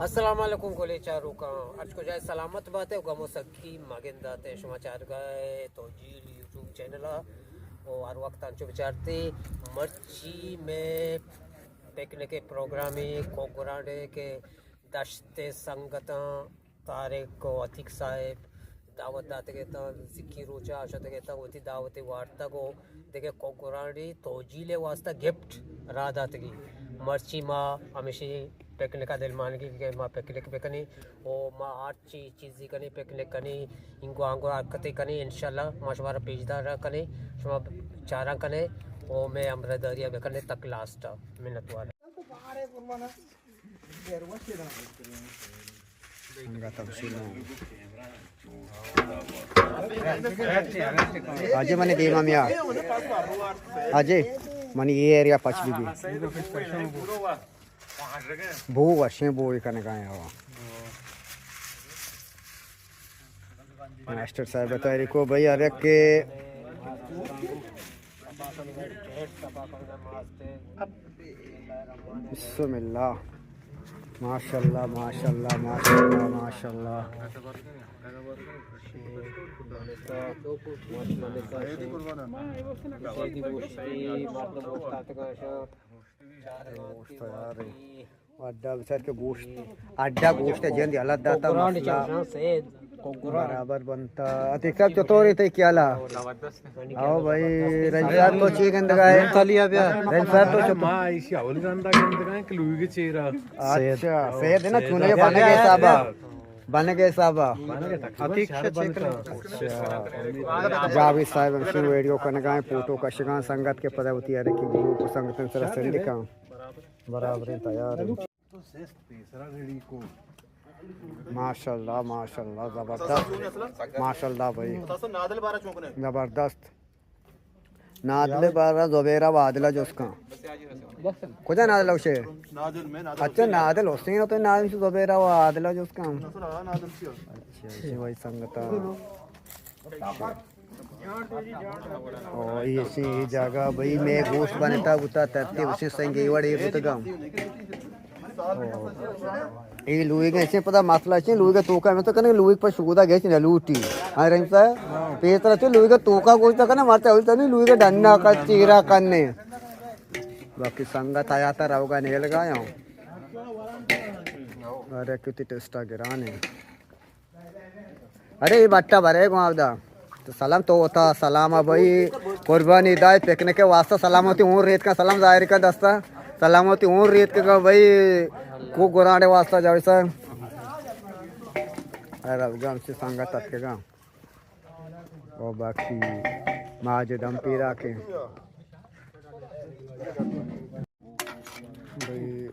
السلام علیکم گلیں چاروکاں، ہرچ کجا ئے سلامت بات ئے و گم و سکی مگندات ئے۔ شما چارگا ئے توجیل یوٹیوب چینل ءَ و ہر وقت انچو بچارتے۔ مرچی مئے پکنک ءِ پروگرامے کوہ گرانڈ ءِ کہ دشت ءِ سنگتاں طارق و عتیق صاحب دعوت داتگ اتاں، زکی روچا شتگ اتاں، وتی دعوتے وارتگ و دگہ کوہ گرانڈی توجیل ءِ واستہ گفٹ راہ داتگی۔ مرچی ما ہمیشی پکنک ءَ دلمانگی کہ ما پکنک بکنیں و ما ہر چی چیزی کنیں، پکنک کنیں، اینگو آنگو حرکتے کنیں، انشاءاللہ ما شمارا پیشدار کنیں، شما چاراں کنیں و مئے ہمراہداری ءَ بکنیں تک لاسٹ ءَ۔ منت وار۔ اجے منی دیما میا۔ اجے منی اے ایریا پچ بی بی۔ بو وشیں بوئی کنگا ایں ہوا۔ ماسٹر صاحب بتائی کو بھائی ہر یک کے۔ بسم اللہ۔ ماشاءاللہ، ماشاءاللہ، ماشاءاللہ، ماشاءاللہ۔ گوشت تیار ہے۔ اڈا بچار کہ گوشت، اڈا گوشت جند حالت داتا مسئلہ برابر بنتا۔ عتیق صاحب چطور ہے تئی خیال ہے؟ او بھائی، رنج صاحب تو چی گندگا ہے؟ رنج صاحب تو چطور؟ ما ایشی اول رندا گندگا ہے کہ لوگی چیرا۔ اچھا، سید ہے نا، چونے بنے گئے صاحب۔ بنے گئے صاحب۔ عتیق شاہ چیک کرو۔ اچھا۔ جاوید صاحب ہمشی ویڈیو کنگا ہیں، فوٹو کشگا، سنگت کے پدا ہوتی ہے کہ گروپ سنگتن سرا سندکا۔ برابر ہیں، تیار ہیں۔ ماشاءاللہ، ماشاءاللہ، زبردست۔ ماشاءاللہ بھائی۔ زبردست۔ نادل بارا زبیرہ و عادلہ جست کن۔ کجا نادل ہوشے؟ اچھا، نادل حسین تو نادل زبیرہ و عادلہ جست کن۔ اچھا، اچھا بھائی سنگتا۔ او، اے اسی، اے جاگہ بھئی، مئے گوشت بنتا بوتا، ترتیب اسی سنگی وڑے بوتگا۔ او، اے لوگ اسی پدا مسئلہ چی، لوگ توکا میں تو کنے لوگ پر شودا گیچ نہ لوٹی۔ ہاں، رحیم صاحب، پیترا چی لوگ توکا گوشت کنے، مرتے اول تنی لوگ ڈنا کا چیرا کنے۔ باقی سنگت آیا تا روگا نیل گا یوں۔ ارے کتی ٹیسٹا گرانے۔ ارے، اے بٹا برے گوں آودا۔ تو سلام تو ہوتا، سلام آ بھائی، قربانی دائے پکنک کے واسطہ سلامتی ہوں ریت کا سلام ظاہر کا دستا۔ سلامتی ہوں ریت کا بھائی، کو گرانڈے واسطہ جاوے سا۔ ارے، گام سے سنگت تک گام۔ او باقی ماجد ہم پیرا کے۔ بھئی،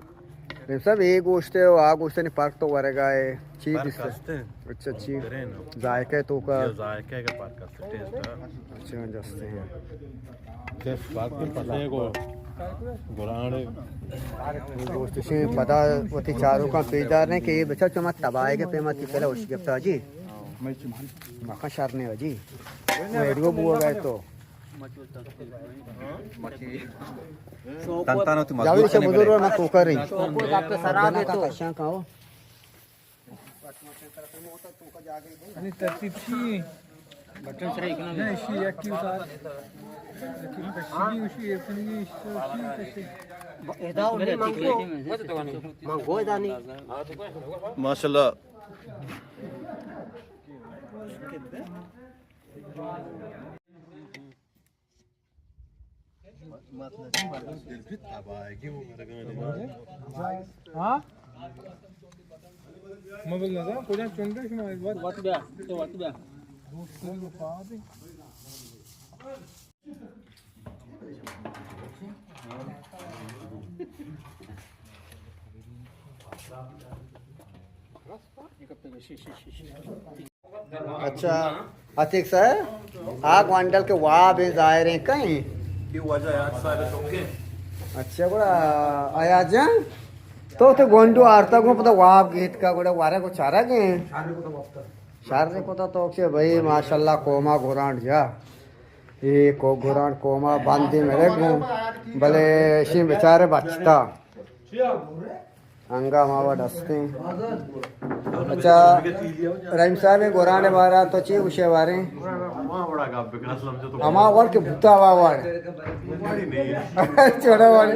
رحیم صاحب، اے گوشت ہے و آ گوشت نے فرق تو ورگا ہے۔ چی فرق دیستے؟ ہستے۔ اچھا، چی؟ بہترین۔ ذائقہ تو کا؟ یہ ذائقہ کا فرق ہستے، ٹیسٹ ہے۔ اچھا، جستے ہیں۔ ٹیسٹ فرق ہے، پسے کو گرانے۔ گوشت سے پدا وتی چاروں کا پیش دار نے کہ یہ بچا چما تباہی کے پیما تی پہلے اس گپتا جی۔ مکا شر نے جی۔ ویڈیو بو گئے تو۔ تنتانو تی جاوید مضبوط سے کنی بزرگ بڑے۔ میں کوکر رہی۔ جنا کا کشاں کا ہو۔ یعنی ترتیب چی؟ بٹن سرا اکنو۔ نہ، اشی یکی اتار۔ یکی کشگی، اشی اپنگی، اشی کشگی۔ ادا منگو، منگو دانی۔ ماشاءاللہ۔ ہاں؟ ما بل نزان کجا چنڈے شما ایک بار۔ وقت بیا، تو وقت بیا۔ اچھا، عتیق صاحب، آ گونڈل کے واب ہیں ظاہر ہیں کہیں؟ یہ وجہ یار صاحب تو کے۔ اچھا، گڑا آیا جان، تو تو گونڈو آرتا گو پتا واب گیت کا گڑا وارا کو چارا گئے۔ شر کو تو تو کے بھائی ماشاءاللہ قوما گورانڈ جا۔ اے کو گورانڈ قوما باندی مرے گو۔ بلے شین بیچارے بچتا۔ انگا ما وڑ ہستیں۔ اچھا، رحیم صاحب، گوران ءِ بارا تو چی گوشے باریں؟ ہما وڑ کہ بوتا، ہما وڑ۔ چوڑا وڑ۔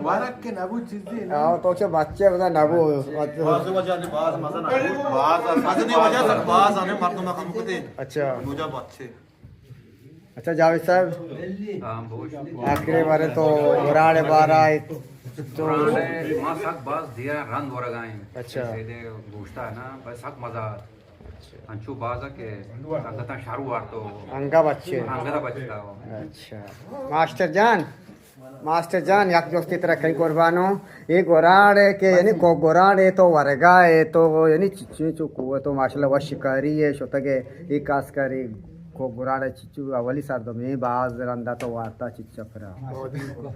ورق کہ نبو چیزی نہ۔ ہاں، تو چہ بچے بدا نبو۔ باز وجہ نے، باز مزہ نہ، باز مزہ نے، وجہ سک باز نے، مردم کم کتے۔ اچھا۔ نوجا بچے۔ اچھا جاوید صاحب، ہاں، بوش۔ آخری بارے تو گوران ءِ بارا تو۔ گوران ءَ ما سک باز دیا رند ورگائیں۔ اچھا۔ سیدے گوشتا ہے نا، بس سک مزہ آت۔ انچو باز کہ سنگتاں شر وارتو۔ انگا بچے۔ انگا بچتا ہو۔ اچھا۔ ماسٹر جان، ماسٹر جان، یک جستے ترا کئی قربانوں۔ اے گوران ءَ کہ یعنی کو گوران ءَ تو ورگا ءَ تو یعنی چچو چو کو تو ماشاءاللہ وش شکاری ءَ شتگ ءَ۔ اے خاص کر اے کو گوران ءَ چچو اولی سردمے باز رندا تو وارتا چچو پرا۔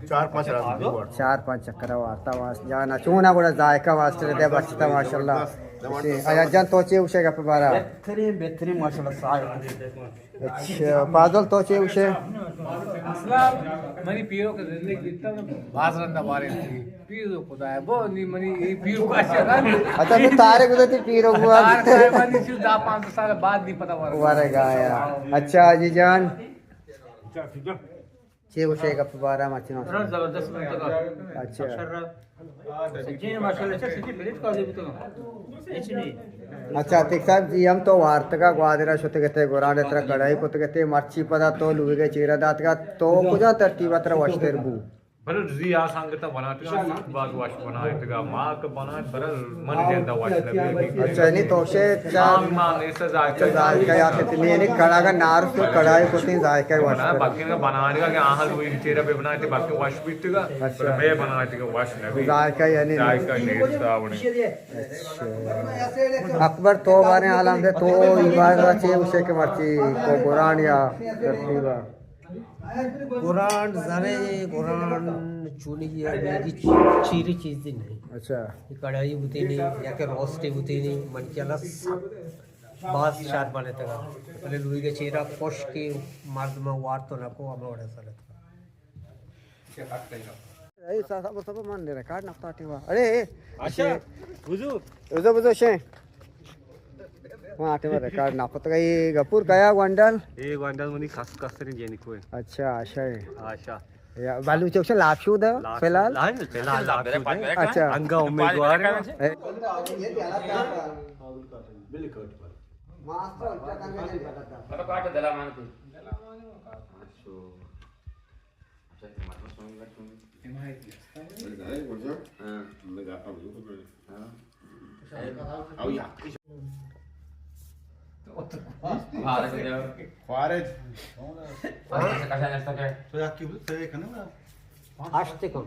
چار پانچ رندا وارتا۔ چار پانچ چکر وارتا واس جان۔ چونا گڑا ذائقہ واسطے دے بچتا ماشاءاللہ۔ اچھا، ایاز جان تو چے گوشے گپ بارا؟ بہترین، بہترین ماشاءاللہ صاحب۔ اچھا، فاضل تو چے گوشے؟ اسلام، منی پیرو کہ زندگی بیتا۔ باز رندا بارے تھی۔ پیرو خدا ہے، وہ نہیں منی، یہ پیرو کا چلا۔ اچھا، تو تارے گزرتی پیرو کو۔ تارے کا ہے، منی چیز دا پانچ سال بعد نہیں پتا ورگا۔ ورگا یا۔ اچھا، حاجی جان۔ چے گوشے گپ بارا مچنا؟ زبردست بنتا۔ اچھا۔ سجین ماشاءاللہ، اچھا، سجین پلیٹ کا دے بوتگا۔ ہچ نہیں۔ اچھا، عتیق صاحب جی، ہم تو وارتگا گوادرا شتگتے، گوران ءَ ترا کڑائی کتگتے، مرچی پدا تو لوگ ءِ چیرا داتگا، تو کجا ترتیب ءَ ترا وشتر بو؟ بلے زی آ سنگت بناتگا، سک باز وش بنائتگا، ما کہ بنائت، بلے من جندا وش نبی۔ اچھا، یعنی تو شے چار ما نیسا ذائقہ۔ ذائقہ یا کہ تمہیں یعنی کڑاگا نار تو کڑائی کتیں ذائقہ وش بنا، کر۔ بلکہ بنائتگا کہ آہاں لوگ ءِ چیرا بے بنائتے، بلکہ وش بیتگا۔ اچھا۔ مئے بنائتگا وش نبی۔ ذائقہ یعنی ذائقہ نیست آوڑیں۔ اچھا۔ اکبر تو بارے عالم دے تو ای بار چے گوشے کہ مرچی کو گوران یا ترتیبا؟ گوران زنے، گوران چونی یا میگی چیری چیزی نہیں۔ اچھا۔ یہ کڑائی بوتی نہیں یا کہ روسٹی بوتی نہیں، من کیا لس باز شاد بنے تگا۔ بلے لوگ ءِ چیرا خوش کی مردم وارتو نکو ہمیں وڑے سلت۔ اے سا-، صبر، صبر، من ریکارڈ نہ کتا ٹیما۔ ارے، اے، اچھا، بزو۔ بزو، بزو، شے۔ ما ٹیما ریکارڈ نہ کتا۔ اے گپور کیا گونڈل؟ اے گونڈل منی خاص کسترین جینی کوئے۔ اچھا، آشا ہے۔ آشا۔ یا، بلوچ سے لاپ شو دا، لاپ فی الحال؟ شو، لاپ، فی الحال لاپ شو دا۔ اچھا۔ انگا امیدوار ہے۔ اے۔ ماسٹر الٹا کر کے دے۔ اچھا، ٹماٹر سوئیں گا تم۔ حمایتی است۔ بلے زانئے کجا؟ ہاں۔ ہمیں گاتا بزرگ کرے۔ ہاں۔ او یا۔ فارغ جاؤ۔ فارغ۔ فارغ سے کسا نشتا کیا؟ تو یا کی بولتے ہیں کنا؟ آشتے کو۔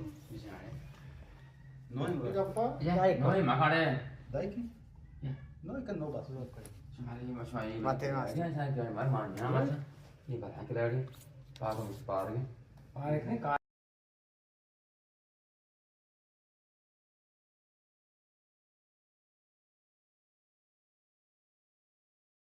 نوئیں گپا؟ یا نوئیں مکانے۔ دائی کی؟ نوئیں کن نو بس۔ شماری مشائی۔ ماتے ماتے۔ یا سان جو مر مان یا ماتے۔ یہ بتا کلاڑی۔ پاگم اس پار گئے۔ پار گئے۔